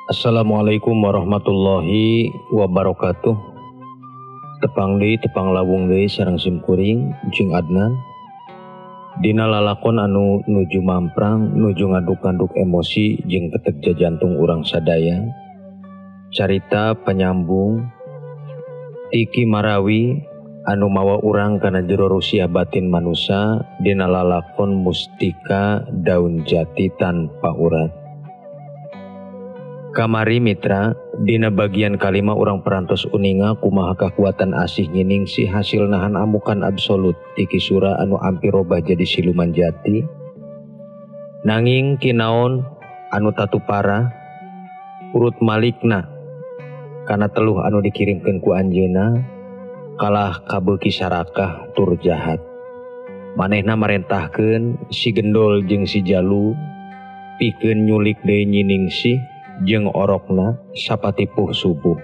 Assalamualaikum warahmatullahi wabarakatuh. Tepang deui tepang lawung deui sareng simkuring Cing Adnan. Dina lalakon anu nuju mamprang, nuju ngaduk-ngaduk emosi jeung ketek jajantung urang sadaya. Carita penyambung Tiki Marawi anu mawa urang kana jero rusia batin manusa dina lalakon Mustika Daun Jati Tanpa Urat. Kamari mitra, dina bagian kalima urang perantos uninga kumaha kakuatan asih nyiningsih hasil nahan amukan absolut ti Ki Sura anu ampir robah jadi siluman jati. Nanging kinaon anu tatu parah urut malikna kana teluh anu dikirimkeun ku anjeunna kalah kabeuki sarakah tur jahat. Manehna marentahkeun si Gendol jeung si Jalu pikeun nyulik deui nyiningsih jeung orokna sapatipuh subuh.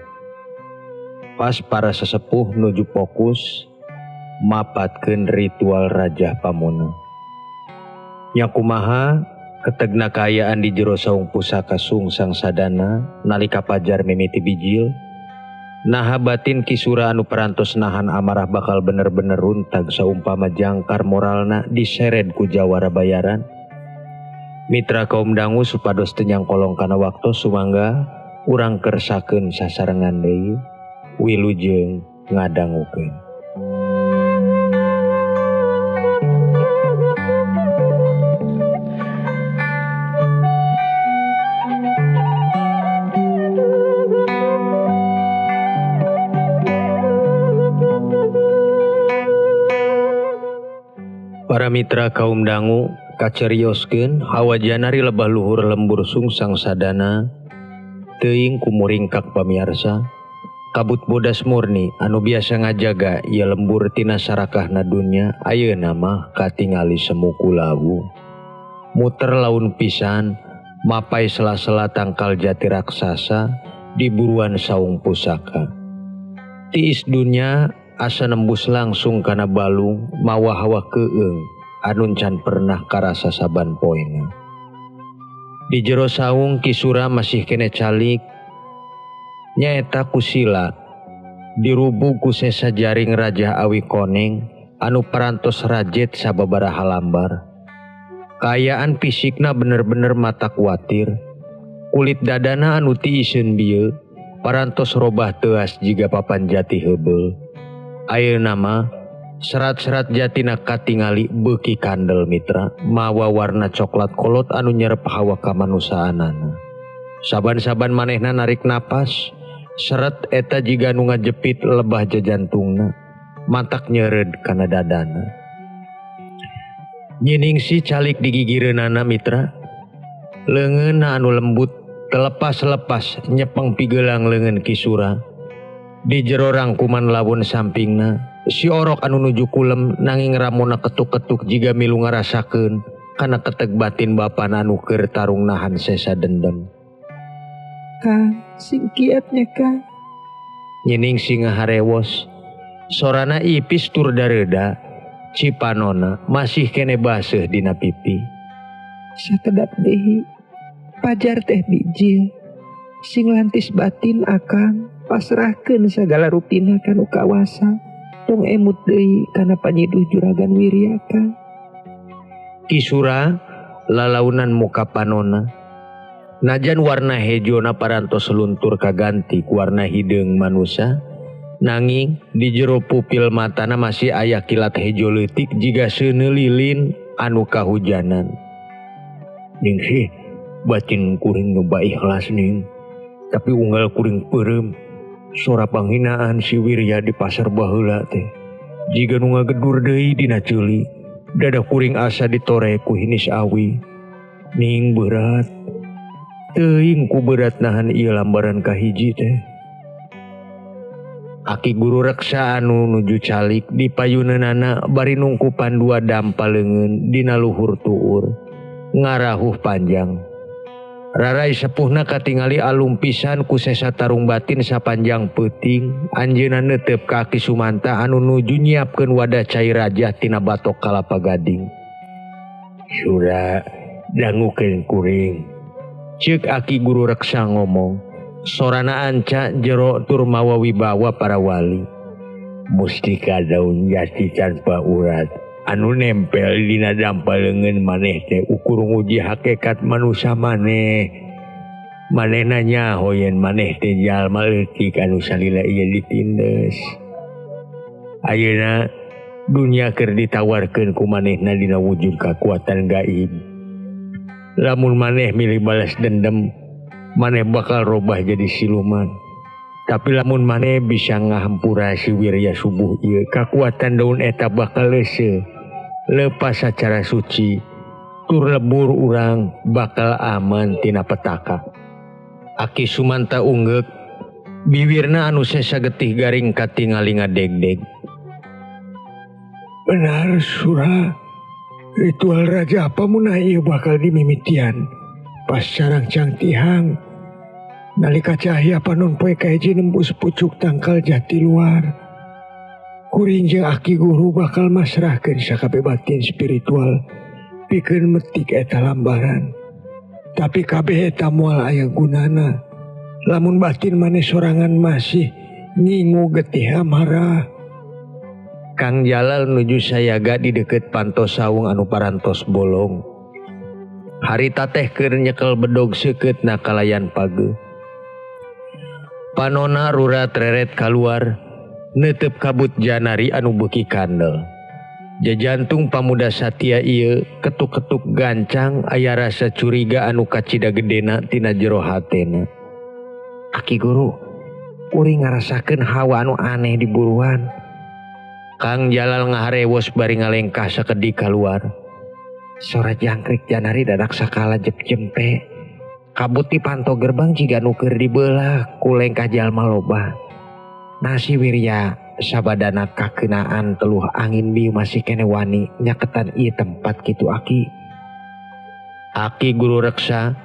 Pas para sesepuh nuju fokus mapatkeun ritual Raja Pamona. Nya kumaha ketegna kaayaan di jero saung pusaka Sungsang Sadana nalika pajar mimiti bijil, naha batin Ki Sura anu perantos nahan amarah bakal bener-bener runtag saumpama jangkar moralna disered ku jawara bayaran. Mitra kaum dangu supados teu nyangkolong kana waktu sumangga urang kersakeun sasarengan deui wilujeng ngadangukeun. Para mitra kaum dangu kacerioskeun hawa janari lebah luhur lembur Sungsang Sadana teuing kumuringkak pamiarsa kabut bodas murni anu biasa ngajaga ieu lembur tina sarakahna dunya ayeuna mah katingali semu kulawu muter laun pisan mapai sela-sela tangkal jati raksasa di buruan saung pusaka tiis dunya asa nembus langsung kana balung mawa hawa keung anu can pernah karasa saban poena. Di jero saung Ki Sura masih kene calik nyaeta kusila dirubug ku sesa jaring Raja Awi Koneng anu parantos rajet sababaraha lambar. Kaayaan fisikna bener-bener mata kuatir. Kulit dadana anu tiiseun bieu parantos robah teuas jiga papan jati heubeul. Ayeuna mah serat-serat jatina katingali beuki kandel mitra mawa warna coklat kolot anu nyerep hawa kamanusaanana. Saban-saban manehna narik napas, seret eta jiga nu ngajepit lebah jajantungna, matak nyereud kana dadana. Nyiningsih calik di gigireunana mitra, leungeunna anu lembut telepas-lepas nyepeng pigelang leungeun Ki Sura. Di jero rangkuman lawun sampingna, si orok anu nuju kulem nanging ramona ketuk-ketuk jiga milu ngarasakeun kana keteg batin bapana anu keur tarung nahan sesa dendam. Kang, sing kiatnya Kang. Nyiningsih ngaharewos, sorana ipis tur dareuda, cipanona masih kene baseuh dina pipi. Sakedap deui, pajar teh bijil, sing lantis batin akang pasrahkeun sagala rupina kanu kawasa. Tong emut deui kana panyiduh Juragan Wirya Kang. Ki Sura lalaunan muka panona. Najan warna hejona parantos luntur kaganti ku warna hideung manusa, nanging di jero pupil matana masih aya kilat hejo leutik jiga seuneu lilin anu kahujanan. Ningsih batin kuring nyoba ikhlas ning, tapi unggal kuring peureum sora panghinaan si Wirya di pasar baheula teh. Jiga nu ngagedur deui dina ceuli, dada kuring asa ditore ku hinis awi. Ning berat, teuing ku berat nahan ieu lambaran kahiji teh. Aki guru reksa anu nuju calik di payuneunana bari nungkupan dua dampa leungeun dina luhur tuur, ngarahuh panjang. Rarai sepuhna katingali alum pisan ku sesa tarung batin sapanjang peuting, anjeunna neuteup ka Aki Sumanta anu nuju nyiapkeun wadah cai rajah tina batok kalapa gading. Sura dangukeun kuring. Ceuk Aki Guru Reksa ngomong, sorana anca jero tur mawa wibawa para wali. Mustika daun jati tanpa urat anu nempel dina dampa leungeun maneh teh ukur nguji hakikat manusia maneh. Manehna nyaho yen maneh teh jalma leutik anu salila ieu ditindes. Ayeuna dunya keur ditawarkeun ku manehna dina wujud kakuatan gaib. Lamun maneh milih balas dendam, maneh bakal robah jadi siluman. Tapi lamun maneh bisa ngahampura si wirya subuh ieu, kakuatan daun eta bakal leuseuh. Lepas secara suci, tur lebur urang bakal aman tina petaka. Aki Sumanta unggeuk, biwirna anu sesa getih garing katingali ngadegdeg. Benar Sura, ritual raja apa munah ieu bakal dimimitian pas carangcang tihang. Nalika cahya panon poe kahiji nembus pucuk tangkal jati luar. Kuring jeung Aki Guru bakal masrahkeun sakabeh batin spiritual pikeun metik eta lambaran. Tapi kabeh eta moal aya gunana lamun batin maneh sorangan masih ngingu getih amarah. Kang Jalal nuju sayaga di deket panto saung anu parantos bolong. Harita teh keur nyekel bedog seukeut na kalayan page. Panona rurat reret kaluar, netep kabut janari anu beuki kandel. Jajantung pamuda satia ieu ketuk-ketuk gancang aya rasa curiga anu kacida gedena tina jero hatena. Aki Guru, kuring ngarasakeun hawa anu aneh di buruan. Kang Jalal ngaharewos bari ngalengkah sakedik kaluar. Sora jangkrik janari dadak sakala jep jempe. Kabut di panto gerbang jiga nu keur dibelah ku lengkah jalma loba. Nasi wirya sabadana kakenaan teluh angin bieu masih kene wani nyaketan ieu tempat kitu Aki. Aki Guru Reksa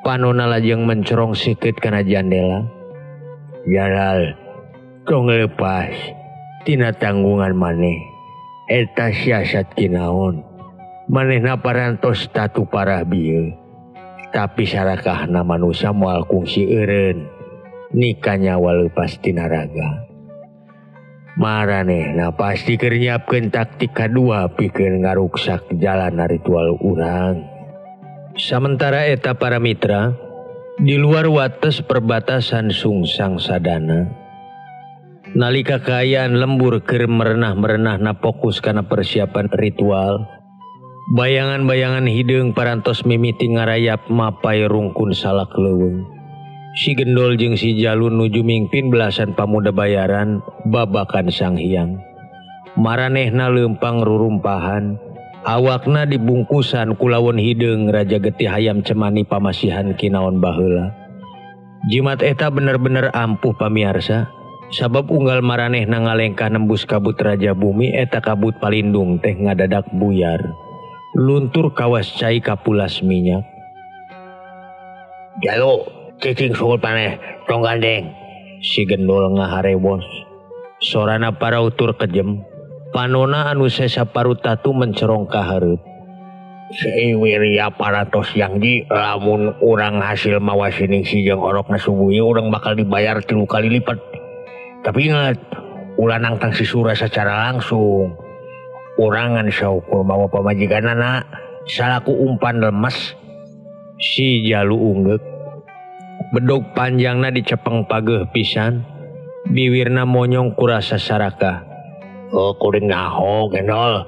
panona lajeng mencorong sikeut kana jandela. Jalal, tong lepas tina tanggungan maneh. Eta siasat kinaon. Manehna parantos tatu parah bieu. Tapi sarakahna manusia moal kungsi eureun. Nika nyawa leupas tina raga. Maranehna pasti keur nyiapkeun taktik kadua pikeun ngaruksak jalan ritual urang. Samentara eta para mitra di luar wates perbatasan Sungsang Sadana. Nalika kaayaan lembur keur merenah-merenahna fokus kana persiapan ritual, bayangan-bayangan hideung parantos mimiti ngarayap mapai rungkun salak leuweung. Si Gendol jeung si Jalun nuju mingpin belasan pamuda bayaran babakan Sang Hyang. Maranehna leumpang rurumpahan, awakna dibungkusan kulawon hideung raja getih hayam cemani pamasihan kinaon baheula. Jimat eta bener-bener ampuh pamiarsa, sabab unggal maranehna ngalengkah nembus kabut raja bumi eta kabut palindung teh ngadadak buyar. Luntur kawas cai kapulas minyak. Jalu, cicing sungul paneh, tong gandeng. Si Gendol ngaharewos. Sorana parautur kejem. Panona anu sesa parutatu mencerong ka hareup. Si wirya paratos yang di lamun urang hasil mawa sining si jeung orokna subuhi urang bakal dibayar 3 kali lipat. Tapi ingat, ulah nangtang si Sura secara langsung. Urangan saukur mawa pamajikanana salaku umpan lemes. Si Jalu unggeuk. Bedog panjangna dicepeng pageuh pisan, biwirna monyong kurasa sarakah. Oh, kuring naho Gendol.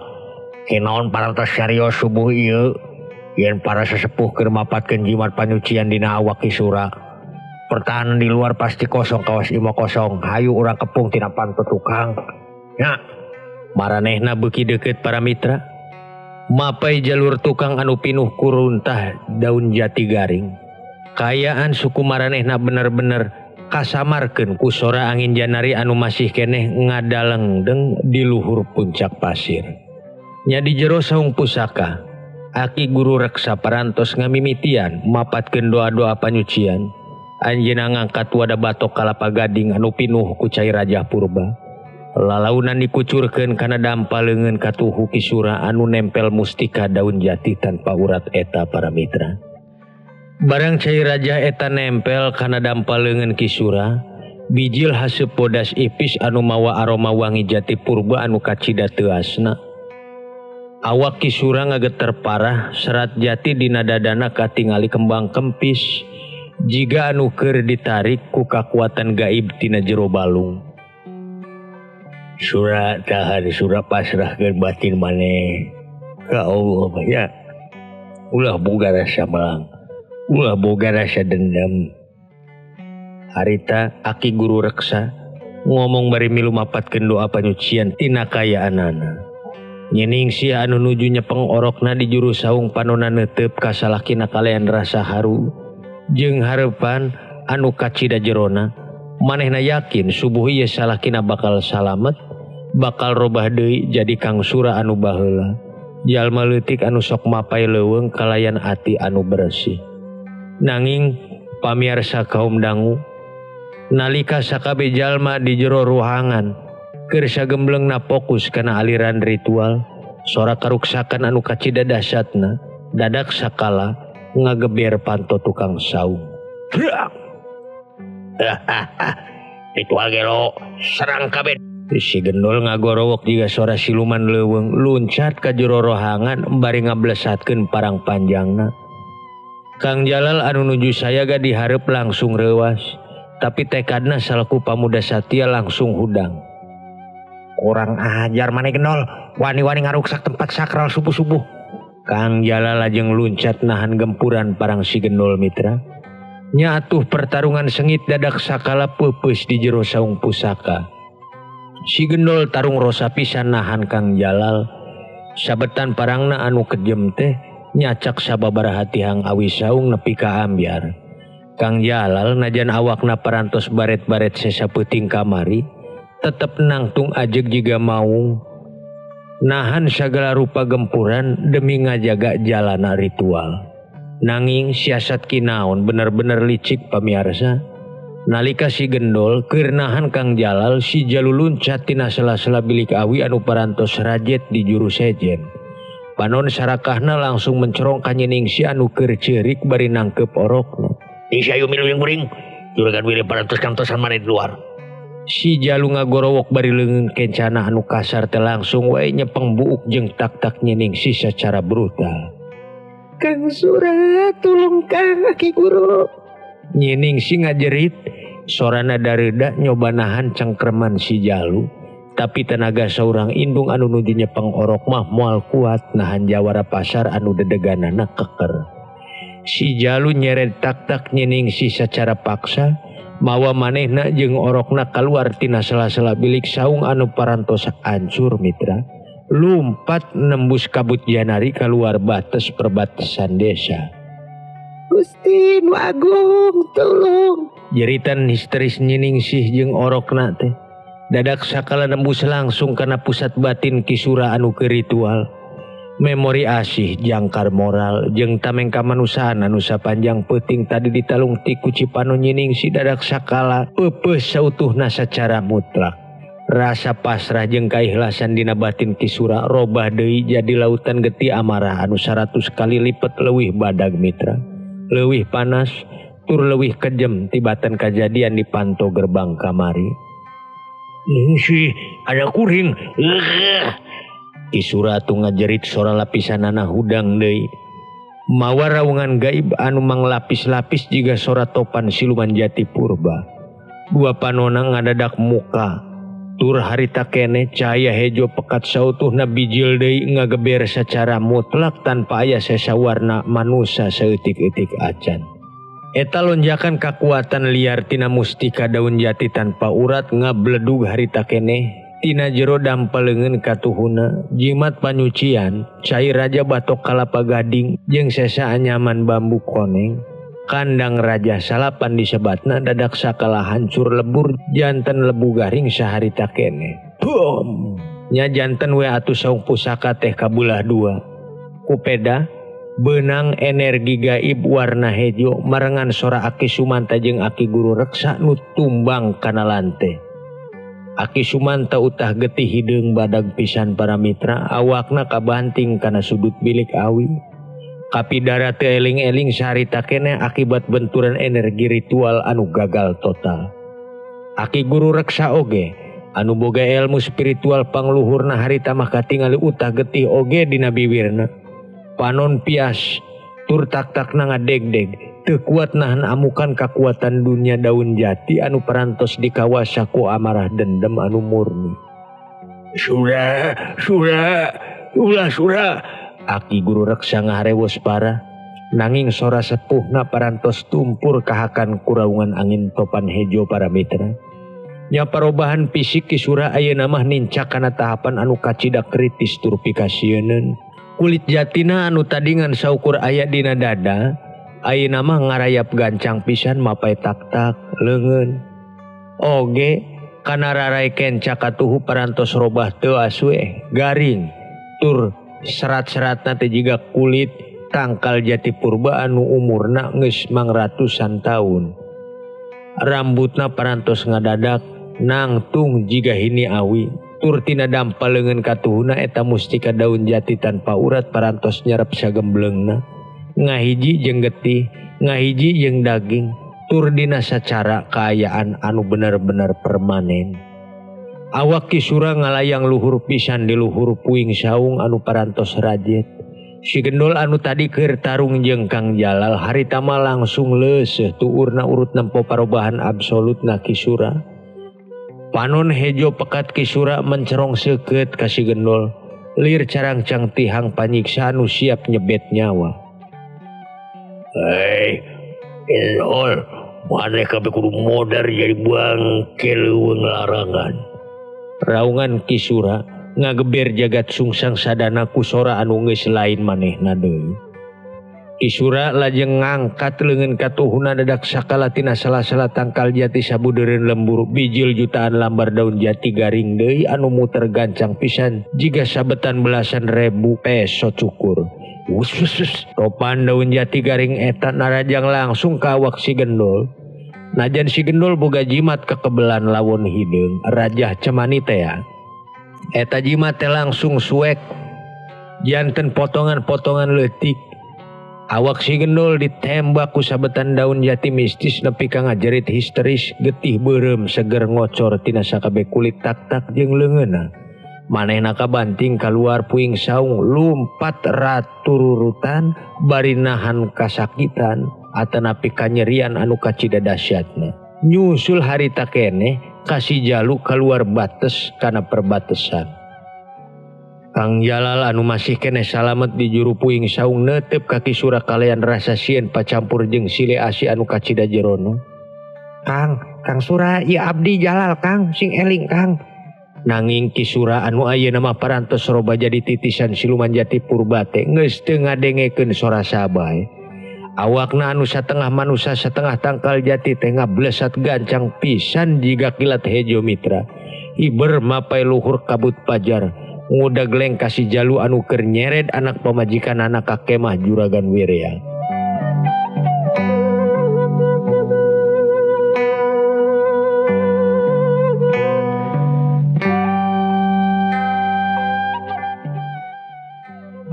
Kinaon parantos serios subuh ieu yen para sesepuh keur mapatkeun jimat panyucian dina awak Ki Sura. Pertahanan di luar pasti kosong kawas imah kosong. Hayu urang kepung tina panto tukang. Nya. Maranehna beuki deukeut para mitra. Mapai jalur tukang anu pinuh kuruntah daun jati garing. Kaayaan suku maranehna bener-bener kasamarkeun ku sora angin janari anu masih keneh ngadalengdeng di luhur puncak pasir. Nya di jero saung pusaka, Aki Guru Reksa parantos ngamimitian mapatkeun doa-doa panyucian. Anjeunna ngangkat wadah batok kalapa gading anu pinuh ku cai raja purba. Lalaunan dikucurkeun kana dampa leungeun katuhu Ki Sura anu nempel mustika daun jati tanpa urat eta para mitra. Barang cai raja eta nempel kana dampal leungeun Ki Sura, bijil haseup bodas ipis anu mawa aroma wangi jati purba anu kacida teuasna. Awak Ki Sura ngageter parah, serat jati dina dadana katingali kembang kempis, jiga anu keur ditarik ku kakuatan gaib tina jero balung. Sura tahan, Sura pasrahkeun batin maneh ka Allah ya. Ulah boga rasa melang, ulah boga rasa dendam. Harita Aki Guru Reksa ngomong bari milu mapatkeun doa panyucian tina kayaanana. Nyeningsih anu nuju nyepeng orokna di juru saung panona neuteup ka salakina kalayan rasa haru jeung hareupan anu kacida jerona. Manehna yakin subuh ieu salakina bakal salamet, bakal robah deui jadi Kang Sura anu baheula. Jalma leutik anu sok mapai leuweung kalayan ati anu bersih. Nanging pamiarsa kaum dangu, nalika sakabeh jalma di jero ruangan keur sagemblengna fokus kana aliran ritual, sora karuksakan anu kacida dahsyatna dadak sakala ngageber panto tukang saung. Ritual gelo serang kabeh. Si gendol ngagorowok jiga sora siluman leuweung luncat ka jero rohangan bari ngablesatkeun parang panjangna. Kang Jalal anu nuju sayaga dihareup langsung reuas, tapi tekadna salaku pamuda satia langsung hudang. Kurang ajar maneh gendol, wani-wani ngaruksak tempat sakral subuh-subuh. Kang Jalal lajeng luncat nahan gempuran parang si gendol mitra. Nya atuh pertarungan sengit dadak sakala peupeus di jero saung pusaka. Si gendol tarung rosa pisan nahan Kang Jalal. Sabetan parangna anu kejem teh nyacak sababaraha tihang awi saung nepi ka ambyar. Kang Jalal najan awakna parantos baret-baret sesa peuting kamari, tetep nangtung ajeg jiga maung nahan sagala rupa gempuran demi ngajaga jalana ritual. Nanging siasat kinaon bener-bener licik pamiarsa. Nalika si gendol keur nahan Kang Jalal, si Jalu luncat tina sela-sela bilik awi anu parantos rajet di juru sejen. Panon sarakahna langsung mencerong ka Nyiningsih anu keur ceurik bari nangkep orokna. Ih ayo milu yang kuring, juragan wiri parantos kantosan maneh di luar. Si Jalu ngagorowok bari leungeun kencana anu kasar teh langsung wae nyepeng buuk jeung tak-tak Nyiningsih secara brutal. Kang Sura, tulung Kang Aki Guru. Nyiningsih ngajerit, sorana dareuda nyoba nahan cengkreman si Jalu, tapi tenaga saurang indung anu nuju nyepeng orok mah moal kuat nahan jawara pasar anu dedeganana keker. Si Jalu nyeret tak-tak Nyiningsih secara paksa, mawa manehna jeung orokna kaluar tina sela-sela bilik saung anu parantos hancur mitra, lumpat nembus kabut janari keluar batas perbatasan desa. Gusti nu agung tolong. Jeritan histeris Nyiningsih jeung orokna teh dadak sakala nembus langsung kana pusat batin Ki Sura anu keur ritual. Memori asih jangkar moral jeung tameng kamanusiaan anu sapanjang peuting tadi ditalung ti ku Cipano Nyiningsih dadak sakala peupeus sautuhna sacara mutlak. Rasa pasrah jeung kaikhlasan dina batin Ki Sura robah deui jadi lautan getih amarah anu 100 kali lipet leuwih badag mitra, leuwih panas tur leuwih kejem tibatan kajadian di panto gerbang kamari. Ningsih ada kuring. Ki Sura atuh ngajerit sora lapisanana hudang deui. Mawa raungan gaib anu manglapis-lapis jiga sora topan siluman jati purba. Dua panona ngadadak muka. Tur harita keneh cahaya hejo pekat sautuhna bijil deui ngageber secara mutlak tanpa aya sesa warna manusa saeutik-eutik acan. Eta lonjakan kakuatan liar tina mustika daun jati tanpa urat ngabledug harita keneh tina jero dampal leungeun katuhuna jimat panyucian cai raja batok kalapa gading jeung sesa anyaman bambu koneng. Kandang raja salapan disebatna dadak sakala hancur lebur janten lebu garing saharita keneh. Boom! Nya janten we atuh saung pusaka teh kabulah dua. Kupeda benang energi gaib warna hejo marengan sora Aki Sumanta jeung Aki Guru Reksa nu tumbang kana lante. Aki Sumanta utah getih hideung badag pisan para mitra, awakna kabanting kana sudut bilik awi. Kapidara teu eling-eling saharita keneh akibat benturan energi ritual anu gagal total. Aki guru reksa oge anu boga ilmu spiritual pangluhurna harita mah katingali utah getih oge dina biwirna. Panon pias tur tak-takna ngadegdeg teu kuat nahan amukan kakuatan dunia daun jati anu parantos dikawasa ku amarah dendam anu murni. Sura, sura, ulah sura. Aki guru reksa ngaharewos parah nanging sora sepuhna parantos tumpur kahakan kuraungan angin topan hejo para mitra. Nya parobahan fisik Ki Sura ayeuna mah nincak kana tahapan anu kacida kritis tur pikasieuneun. Kulit jatina anu tadi ngan saukur aya dina dada ayeuna mah ngarayap gancang pisan mapai tak-tak leungeun. Oge kana rarai kenca katuhu parantos robah teu asueh garing tur serat-seratna teh jiga kulit tangkal jati purba anu umurna geus mangratusan taun. Rambutna parantos ngadadak nangtung jiga hini awi tur tina dampa leungeun katuhuna eta mustika daun jati tanpa urat parantos nyerep sagembleungna ngahiji jeung getih ngahiji jeung daging tur dina sacara kaayaan anu bener-bener permanen. Awak Ki Sura ngalayang luhur pisan di luhur puing saung anu parantos rajet. Si gendol anu tadi keur tarung jeung Kang Jalal harita mah langsung leuseuh tuurna urut nempo parobahan absolutna Ki Sura. Panon hejo pekat Ki Sura mencerong seukeut ka si gendol. Lir carangcang tihang panyiksa anu siap nyebet nyawa. Hei, gendol, maneh kabeh kudu modar jadi bangke leuweung larangan. Raungan Ki Sura ngageber jagat sungsang sadana ku sora anu geus lain manehna deui. Ki Sura lajeng ngangkat leungeun katuhuna dadak sakala tina sala-sala tangkal jati sabudeureun lembur bijil jutaan lambar daun jati garing deui anu muter gancang pisan jiga sabetan belasan ribu peso cukur. Wus wus wus. Topan daun jati garing eta narajang langsung ka awak si gendol. Najan si gendol boga jimat kekebelan lawon hideung rajah cemani teh. Eta jimat teh langsung suek janten potongan-potongan leutik. Awak si gendol ditembak ku sabetan daun jati mistis nepi ka ngajerit histeris getih beureum seger ngocor tina sakabeh kulit tak-tak jeung leungeunna. Manehna kabanting kaluar puing saung lumpat ratururutan bari nahan kasakitan atanapi kanyerian anu kacida dahsyatna. Nyusul harita keneh kasih jalu keluar bates kana perbatesan. Kang Jalal anu masih keneh salamet di juru puing saung neuteup ka Ki Sura kalayan rasa sieun pacampur jeung sile asi anu kacida jerona. Kang, Kang Sura, ieu abdi Jalal Kang, sing eling Kang. Nanging Ki Sura anu ayeuna mah parantos roba jadi titisan siluman jati purba teh geus teu ngadengekeun sora sabae. Awakna anu satengah manusa setengah tangkal jati teh ngablesat gancang pisan jiga kilat hejo mitra. Iber mapai luhur kabut pajar ngudag leng kasih jalu anu keur nyered anak pamajikan anak ka kemah Juragan Wirya.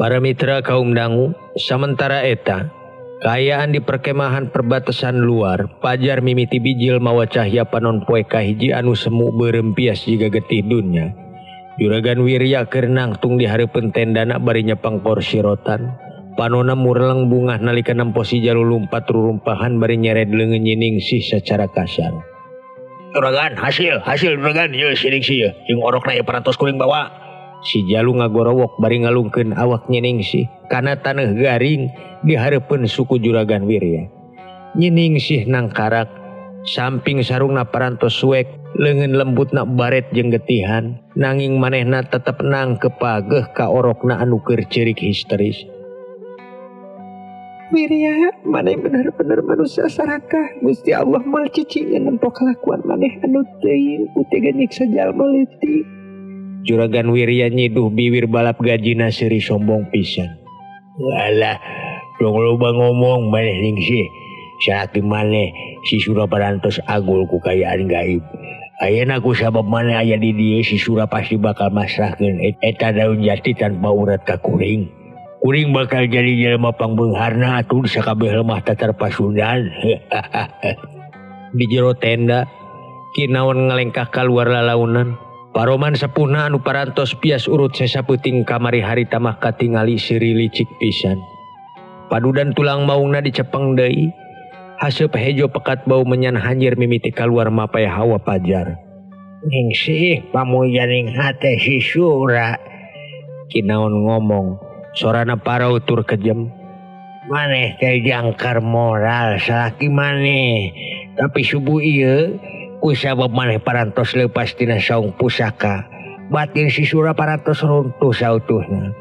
Para mitra kaum dangu, sementara eta kaayaan di perkemahan perbatasan luar, pajar mimiti bijil mawa cahya panon poe kahiji anu semu beureum pias jiga getih dunya. Juragan Wirya keur nangtung di hareupeun tendana bari nyepeng kursi rotan. Panona mureleng bungah nalika nempo si jalu lumpat rurumpahan bari nyered leungeun nyiningsih secara kasar. Juragan, hasil, hasil juragan, ieu siningsih ieu, jeung orokna ieu parantos kuring bawa. Si jalu ngagorowok bari ngalungkeun awak nyiningsih kana taneuh garing di hareupeun suku Juragan Wirya. Nyiningsih nangkarak samping sarungna parantos suek leungeun lembutna baret jeung getihan nanging manehna tetep nangkep pageuh ka orokna anu keur ceurik histeris. Wirya, maneh bener-bener manusia sarakah. Gusti Allah moal cicingna nempo kalakuan maneh anu teuing ku tega nyiksa jalma leutik. Juragan Wirya nyiduh biwir balap gajina seuri sombong pisan. Alah, dong loba ngomong maneh ningsih. Salaki maneh si Sura parantos agul ku kayaan gaib. Ayeuna ku sabab maneh aya di dieu si Sura pasti bakal masrahkeun eta daun jati tanpa urat ka kuring. Kuring bakal jadi jelema pangbeungharna atuh di sakabeh lemah Tatar Pasundan. Di jero tenda Kinaon ngalengkah kaluar lalaunan. Paroman sepuhna anu parantos pias urut sesa peuting kamari harita mah katingali seuri licik pisan. Padudan tulang maungna dicepeng deui. Haseup hejo pekat bau menyan hanjir mimiti kaluar mapay hawa pajar. Ningsih pamujaning hate si Sura. Kinaon ngomong, sorana parau tur kejem. Maneh teh jangkar moral salaki maneh. Tapi subuh ieu kusabab maneh parantos leupas tina saung pusaka. Batin si Sura parantos runtuh sautuhna.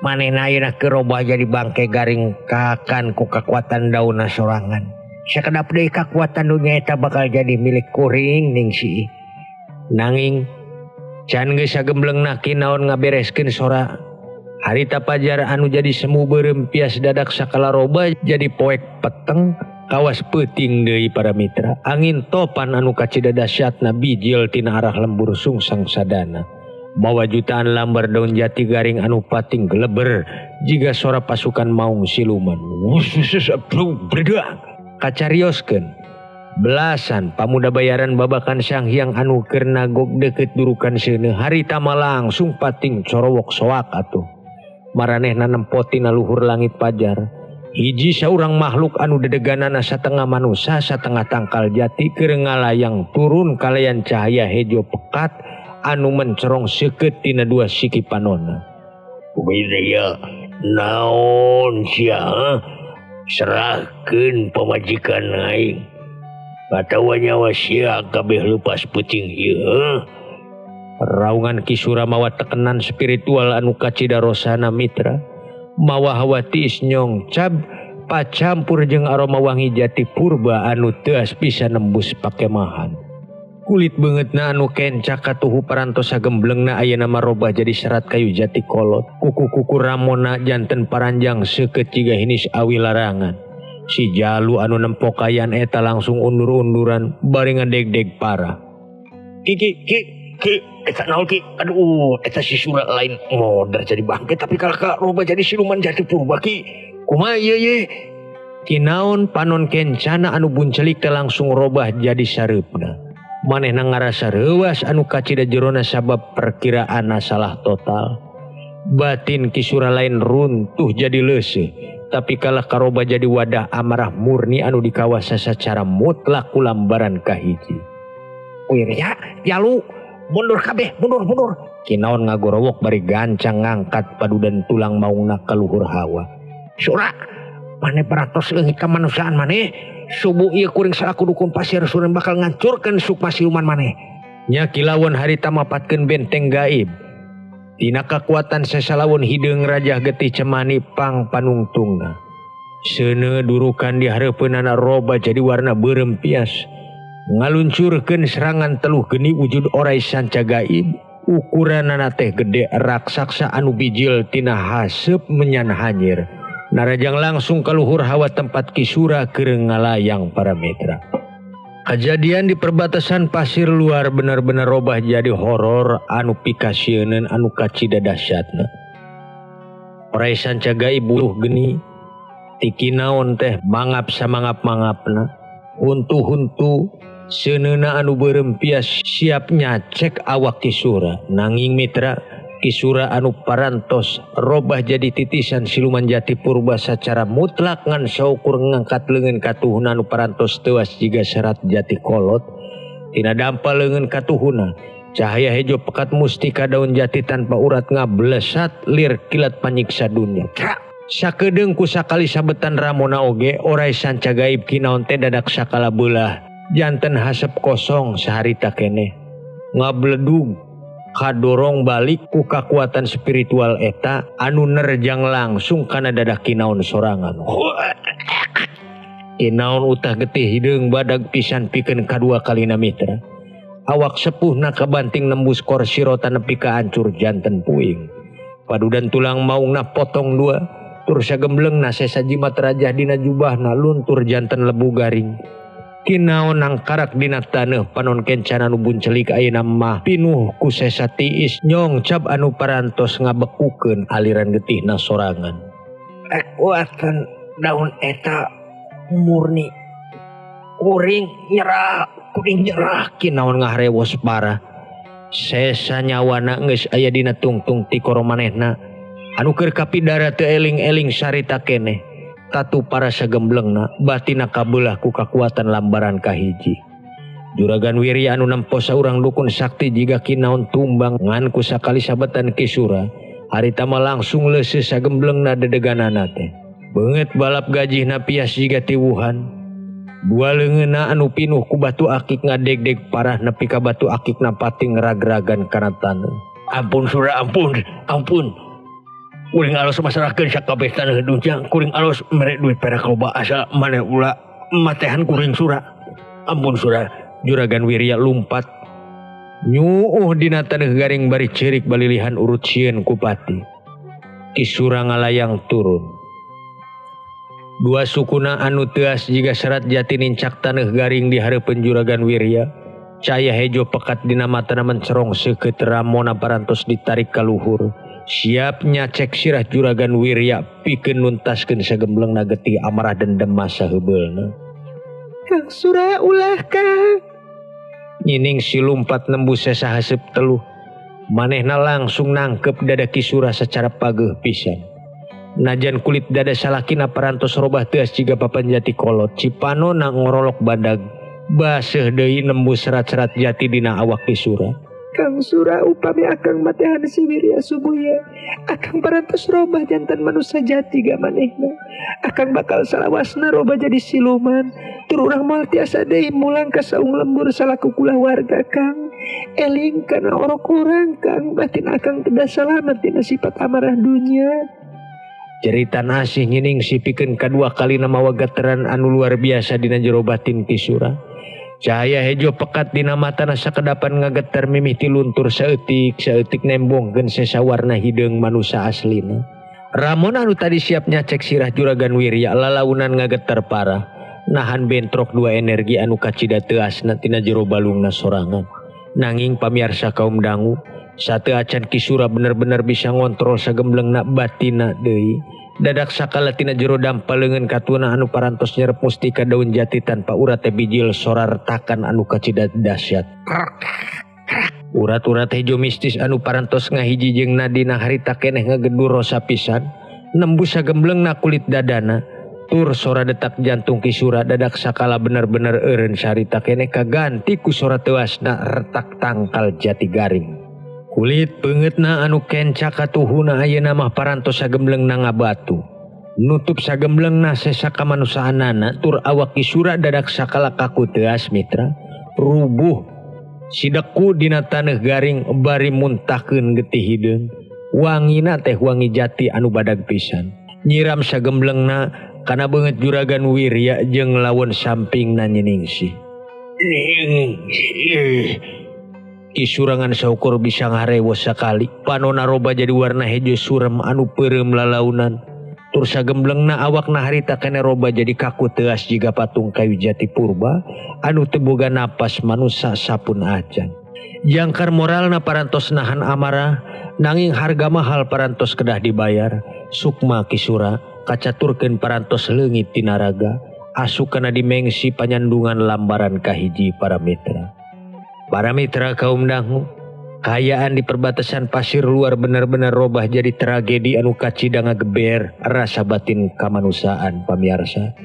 Manehna ayeuna keur robah jadi bangke garing kakan ku kakuatan daunna sorangan. Sakedap deui kakuatan dunya eta bakal jadi milik kuring Ningsih. Nanging can geus sagemblengna Kinaon ngabereskeun sora. Harita pajar anu jadi semu beureum pias dadak sakala roba jadi poek peteng kawas peuting deui para mitra. Angin topan anu kacida dahsyatna bijil tina arah lembur sungsang sadana. Mawa jutaan lambar daun jati garing anu pating geleber jiga sora pasukan maung siluman. Wusus berdoa kacarioskeun. Belasan pamuda bayaran babakan Sang Hyang anu keur nagog deukeut durukan seuneu harita mah langsung pating corowok soak atuh. Maranehna nempo tina luhur langit pajar. Hiji saurang makhluk anu dedeganana satengah manusa satengah tangkal jati keur ngalayang turun kalayan cahaya hejo pekat anu mencerong seukeut tina dua siki panona. Kumaha naon sia serahkeun pamajikan aing. Atawa nyawa sia kabeh lepas peuting ieu. Raungan Ki Sura mawa tekenan spiritual anu kacida rosana mitra. Mawa hawa tiis nyongcab pacampur jeung aroma wangi jati purba anu teuas bisa nembus pakemahan. Kulit beungeutna anu kencak katuhu parantos sagemblengna ayeuna marobah jadi serat kayu jati kolot. Kuku-kuku ramona janten paranjang seukeut jiga hinis awi larangan. Si jalu anu nempo kayan eta langsung undur-unduran bari ngadeg-deg parah. Ki ki ki ki eta naon ki? Aduh, eta si Sura lain modar jadi bangke tapi kalaka robah jadi siluman jati purba ki. Kumaha ieu ye? Kinaon panon kencana anu buncelik teh langsung robah jadi sareupna. Manehna ngarasa reuas anu kacida jerona sabab perkiraanna salah total. Batin Ki Sura lain runtuh jadi leuseuh, tapi kalah karoba jadi wadah amarah murni anu dikawasa secara mutlak ku lambaran kahiji. Wirya, jalu, mundur kabeh, mundur, mundur. Kinaon ngagorowok bari gancang ngangkat padudan tulang maungna ka luhur hawa. Sura, maneh parantos leungit kamanusiaan maneh. Subuh ieu kuring salaku dukun pasir suran bakal ngancurkeun sukma siluman maneh. Nya kilawon harita mapatkeun benteng gaib. Tina kakuatan sesalawun hideung rajah getih cemani pang panungtungna. Seuneu durukan di hareupeunana roba jadi warna beureum pias. Ngaluncurkeun serangan teluh geni wujud orai sanca gaib. Ukuranana teh gede raksasa anu bijil tina haseup menyan hanyir. Narajang langsung kaluhur hawa tempat Ki Sura keur ngalayang para mitra. Kejadian di perbatasan pasir luar benar-benar robah jadi horor anu pikasieuneun anu kacida dahsyatna. Orai sanca gaib buluh geni ti Kinaon teh mangap samangap-mangapna. Huntu-huntu seuneuna anu beureum pias siap nyacek awak Ki Sura. Nanging mitra Ki Sura anu parantos robah jadi titisan siluman jati purba secara mutlak ngan saukur ngangkat leungeun katuhuna anu parantos teuas jiga serat jati kolot. Tina dampa leungeun katuhuna cahaya hejo pekat mustika daun jati tanpa urat ngablesat lir kilat panyiksa dunya. Sakedeung ku sakali sabetan ramona oge orai sanca gaib Kinaon teh dadak sakala beulah janten hasep kosong saharita keneh. Ngabledug kadorong balik ku kakuatan spiritual eta anu nerjang langsung kana dadah Kinaon sorangan. Kinaon utah getih hideung badag pisan pikeun kadua kalina mitra. Awak sepuhna kabanting nembus kursi rota nepi ka hancur janten puing. Padudan tulang maungna potong dua, tur sagemblengna sesa jimat rajah dina jubahna luntur janten lebu garing. Kinaon nangkarak dina taneuh panon kencana nu buncelik ayeuna mah pinuh ku sesa tiis nyongcab anu parantos ngabekukeun aliran getihna sorangan. Kekuatan daun eta murni. Kuring nyerah kinaon ngaharewos parah. Sesa nyawana geus aya dina tungtung tikoro manehna anu keur kapidara teu eling-eling sarita keneh. Tatu para sagemblengna batina kabelah ku kakuatan lambaran kahiji. Juragan Wirya anu nempo saurang dukun sakti jiga kinaon tumbang ngan ku sakali sabetan Ki Sura. Harita mah langsung leuseuh sagemblengna dedeganana teh. Beungeut balap gajihna pias jiga tiwuhan. Dua leungeunna anu pinuh ku batu akik ngadegdeg parah nepi ka batu akikna pating ragragan kana taneuh. Ampun Sura, ampun, ampun. Kuring alus masrahkeun sakabeh taneuh dunya, kuring alus mere duit perak loba asal maneh ulah matehan kuring Sura. Ampun Sura. Juragan Wirya lumpat nyuuh dina taneuh garing bari ceurik balilihan urut sieun ku pati. Ki Sura ngalayang turun. Dua sukuna anu teuas jiga serat jati nincak taneuh garing di hareupeun Juragan Wirya. Caya hejo pekat dina matana mencerong seukeut ramona parantos ditarik ka luhur. Siap nyacek sirah Juragan Wirya pikeun nuntaskeun sagemblengna getih amarah dendam masa heubeulna. Kang Sura ulah Kang. Nyining si lumpat nembus sesa haseup teluh. Manehna langsung nangkep dada Ki Sura secara pageuh pisan. Najan kulit dada salakina parantos robah teuas jiga papan jati kolot. Cipanona ngorolok badag baseuh deui nembus serat-serat jati dina awak Ki Sura. Kang Sura upami akang matehan si Wirya Subuya, akang parantos robah jantan manusia jati ga manehna. Akang bakal salawasna robah jadi siluman. Tur urang moal tiasa deui mulang ka saung lembur salaku kulawarga Kang. Eling kana orok urang Kang, batin akang kedah salamet dina sifat amarah dunya. Jeritan asih nyining si pikeun kadua kalina mawa geteran anu luar biasa dina jero batin Ki Sura. Cahaya hejo pekat dina matana sakedapan ngageter mimiti luntur saeutik saeutik nembongkeun sesa warna hideung manusa aslina. Ramon anu tadi siap nyacek sirah Juragan Wirya lalaunan ngageter parah. Nahan bentrok dua energi anu kacida teuasna tina jero balungna sorangan. Nanging pamiarsa kaum dangu, sateu acan Ki Sura bener-bener bisa ngontrol sagemblengna batina deui. Dadak sakala tina jero dampa leungeun katuna anu parantos nyerep mustika daun jati tanpa urat teh bijil sora retakan anu kacida dahsyat. Urat-urat hejo mistis anu parantos ngahiji jeung nadina harita keneh ngagedur rosa pisan, nembus sagemblengna kulit dadana. Tur sora detak jantung Ki Sura dadak sakala bener-bener eureun sarita keneh kaganti ku sora teuasna retak tangkal jati garing. Kulit beungeutna anu kenca katuhuna ayeuna mah parantos sagemblengna ngabatu. Nutup sagemblengna sesa kamanusaanana tur awak Ki Sura dadak sakala kaku teuas mitra. Rubuh sideku dina taneuh garing bari muntahkeun getih hideung. Wangina teh wangi jati anu badag pisan. Nyiram sagemblengna kana beungeut Juragan Wirya jeung lawon sampingna nyiningsih. Ki Surangan saukur bisa ngarewos sakali. Panona roba jadi warna hejo surem anu peureum lalaunan. Tur sagemblengna awakna harita kene roba jadi kaku teuas jiga patung kayu jati purba anu teu boga napas manusa sapun acan. Jangkar moralna parantos nahan amarah, nanging harga mahal parantos kedah dibayar. Sukma Ki Sura kacaturkeun parantos leungit tina raga, asup kana dimensi panyandungan lambaran kahiji para mitra. Para mitra kaum dangu, kayaan di perbatasan pasir luar bener-bener robah jadi tragedi anu kacida ngageber rasa batin kamanusiaan pamiarsa.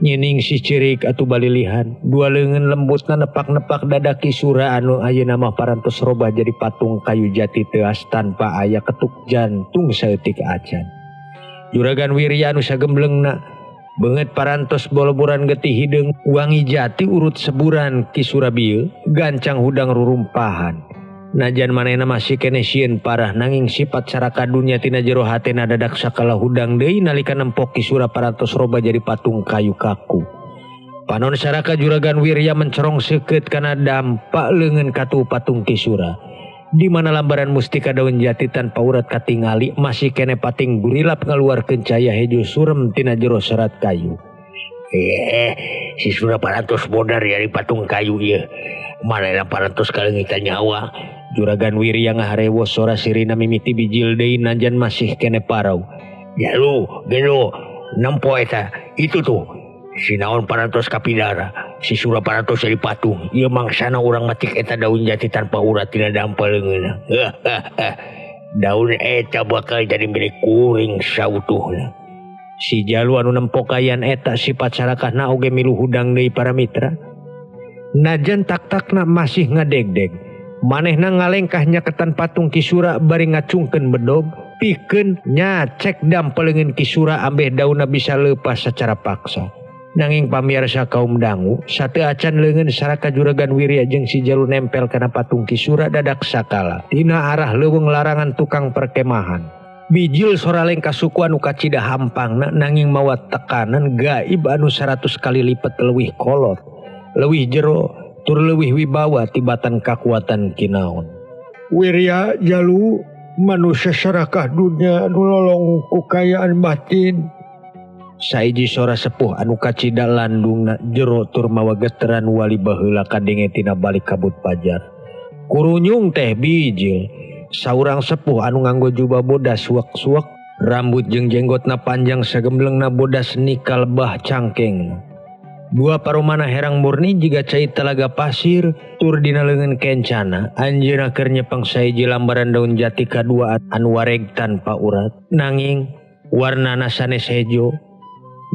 Nyining si cirik atuh balilihan, dua leungeun lembutna nepak-nepak dada Ki Sura anu ayeuna mah parantos robah jadi patung kayu jati teuas tanpa aya ketuk jantung saeutik acan. Juragan Wirya anu sagemblengna beungeut parantos boloboran getih hideung, wangi jati urut seburan Ki Sura bieu gancang hudang rurumpahan. Najan manehna masih keneh sieun parah nanging sifat saraka dunya tina jero hatena dadak sakala hudang deui nalika nempok Ki Sura parantos roba jadi patung kayu kaku. Panon saraka Juragan Wirya mencerong seukeut kana dampak leungeun katu patung Ki Sura. Di mana lambaran mustika daun jati tanpa urat katingali masih kene pating gurilap ngaluarkeun cahaya hejo surem tina jero serat kayu. Si Sura parantos modar ya di patung kayu ieu. Manehna parantos kaleungitan nyawa. Juragan Wirya ngaharewos sora sirina mimiti bijil deui najan masih kene parau. Jalu gelo nempo eta itu tuh si naon parantos kapidara si Sura parantos jadi patung ieu mangsana urang metik eta daun jati tanpa urat tina dampal leungeunna. Daun eta bakal jadi milik kuring sautuhna. Si Jalu anu nempo kayan eta sifat sarakahna oge milu hudang deui para mitra. Najan tak-takna masih ngadegdeg. Manehna ngalengkah nyaketan patung Ki Sura bari ngacungkeun bedog pikeun nyacek dampeleungeun Ki Sura ambeh daunna bisa leupas secara paksa. Nanging pamirsa kaum dangu sateu acan leungeun saraka juragan Wirya jeung si Jalu nempel kana patung Ki Sura dadak sakala tina arah leuweung larangan tukang perkemahan. Bijil sora lengkah suku anu kacida hampangna nanging mawa tekanan gaib anu 100 kali lipat leuwih kolot, leuwih jero, tur leuwih wibawa tibatan kakuatan kinaon. Wirya Jalu manusia sarakah dunia anu lolong ku kayaan batin. Saiji sora sepuh anu kacida landungna jero tur mawa geteran wali baheula kadenge tina balik kabut pajar. Kurunyung teh bijil. Saurang sepuh anu nganggo jubah bodas suwek-suwek, rambut jeung jenggotna panjang sagemblengna bodas nikal bah cangkeng. Dua paromana herang murni jiga cai telaga pasir tur dina leungeun kencana anjeunna keur nyepeng saiji lambaran daun jati kadua anu wareg tanpa urat nanging warnana sanes hejo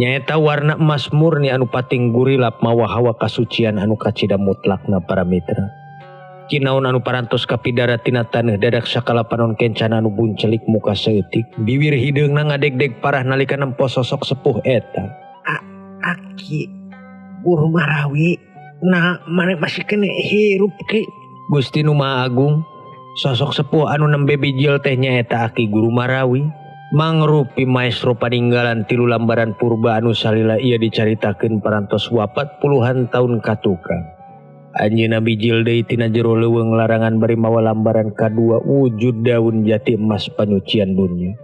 nyaeta warna emas murni anu pating gurilap mawa hawa kasucian anu kacida mutlakna para mitra. Kinaon anu parantos kapidara tina taneuh dadak sakala panon kencana anu buncelik muka saeutik biwir hideungna ngadegdeg parah nalika nempo sosok sepuh eta. Aki Guru Marawi nah maneh masih kene hirup ki. Gusti nu Maha Agung sosok sepuh anu nembe bijil teh nyaeta Aki Guru Marawi mangrupi maestro paninggalan tilu lambaran purba anu salila ieu dicaritakeun parantos wapat puluhan tahun katukang. Anjeunna bijil deui tina jero leuweung larangan bari mawa lambaran kadua wujud daun jati emas panyucian dunya.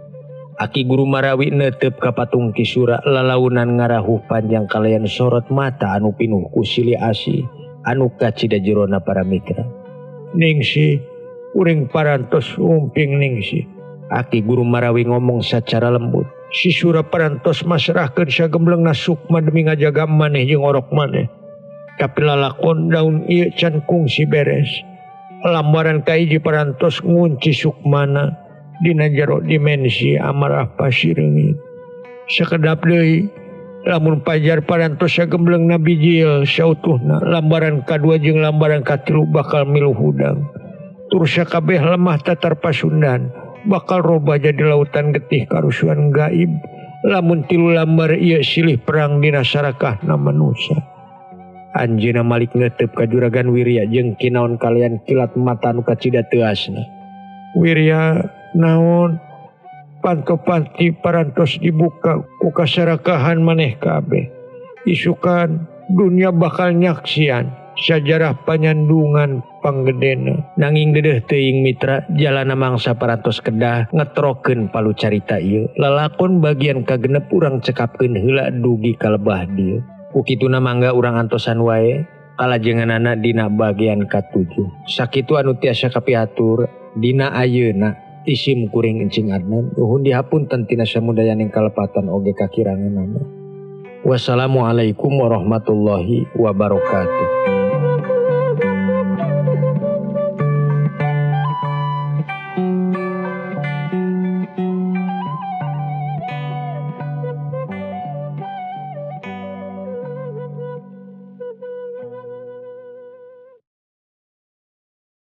Aki Guru Marawi netep ka patung Ki Sura lalaunan ngarahuh panjang kalayan sorot mata anu pinuh ku silih asih anu kacida jerona para mitra. Ningsih kuring parantos umping Ningsih. Aki Guru Marawi ngomong secara lembut. Si Sura parantos masrahkeun sagemblengna sukma demi ngajaga maneh jeung orok maneh. Tapi lalakon daun ieu can kungsi beres. Lambaran kahiji parantos ngunci sukmana dina jero dimensi amarah pasireungit. Sakedap deui lamun pajar parantos sagemblengna bijil sautuhna lambaran kadua jeung lambaran katilu bakal milu hudang. Tur sakabeh lemah tatar pasundan bakal robah jadi lautan getih karusuhan gaib lamun tilu lambar ieu silih perang dina sarakahna manusia. Anjeunna malik neuteup ka juragan Wirya jeung kinaon kalian kilat mata anu kacida teuasna. Wirya naon panto-panti parantos dibuka ku kasarakahan maneh kabeh. Isukan dunia bakal nyaksian sajarah panyandungan panggedena. Nanging dedeh teuing mitra jalana mangsa parantos kedah ngetrokeun palu carita ieu. Lalakon bagian kagenep urang cekapkeun heula dugi ka lebah dieu. Ku kituna mangga urang antosan wae kalajenganana dina bagian katujuh. Sakitu anu tiasa kapihatur dina ayeuna isim kuring Encing Adnan nuhun dihapunten tina samudayaning kalepatan oge kakiranganana. Wassalamualaikum warahmatullahi wabarakatuh.